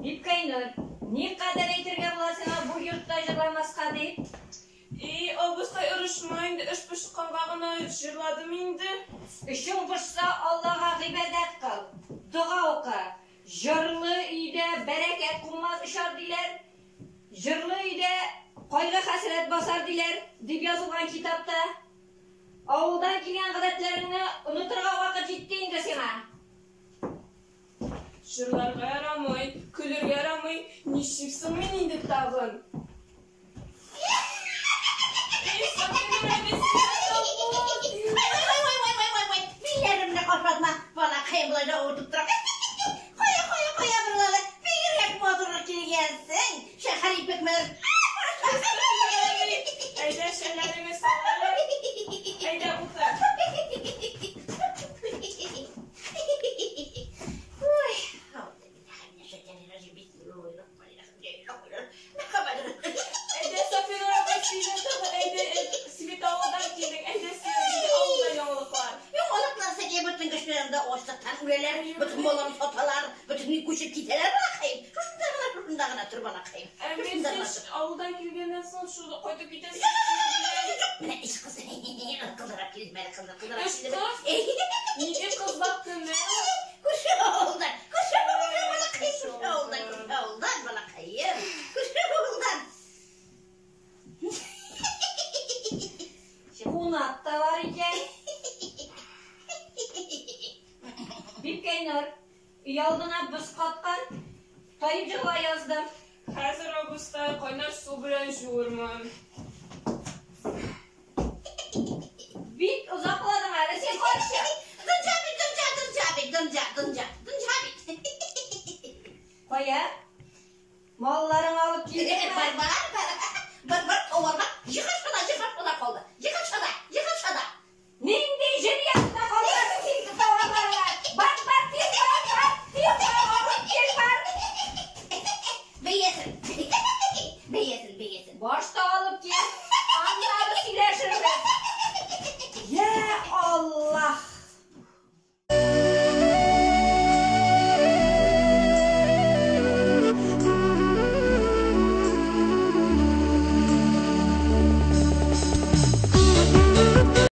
Бибкәйнур, никадәр әйтергә була сиңа бу йортта җырламаска дип? И, абыстай, орышма инде, эш пошканга гына җырладым инде. Эчең пошса, Аллага гыйбадәт кыл, дога укы. Җырлы өйдә бәрәкәт кунмас очар диләр. Җырлы өйдә кайгы-хәсрәт басар диләр, дип язылган китапта. Авылдан килгән гадәтләреңне онытырга вакыт җитте инде сиңа. Җырларга ярамый, көлергә ярамый, нишлим соң мин инде тагын? Эй, Сафинур әби, син сау Вай, вай, вай, вай, вай, вай, вай. Миләремне кашатма, балакаем болай да авыртып тора. Кая, кая, кая борылалы. Бигрәк матур килгәнсең. Шәһәр ипекмәләр. Әйдә, шәлләреңне сал әле. Әйдә, утыр. Ой, Әйдә, Сафинур апай, сөйлә тагы, әйдә, син бит авылдан килдең, әйдә, сөйлә, нинди авылда яңалыклар? Яңалыклар сәкә бөтен кешеләр дә ачлыктан үләләр, бөтен баланы саталар, бөтен күчеп китәләр, балакаем. Шушында гына, шушында гына тор, балакаем. Ә мин Шушында гына син тор. авылдан килгәннән соң шул кайтып китәсең. Менә эш кыз кылдырап килде, әле кылдырап кылдырап Эш килде. кыз? Нинди кызлар көне? Күрше авылдан, күрше авылдан, балакаем, күрше авылдан, күрше авылдан, балакаем, күрше авылдан. Кунак та бар икән. Бибкәйнур, өйалдына боз каткан. Таеп җырла яздым. Хәзер абыстай кайнар су белән жуырмын.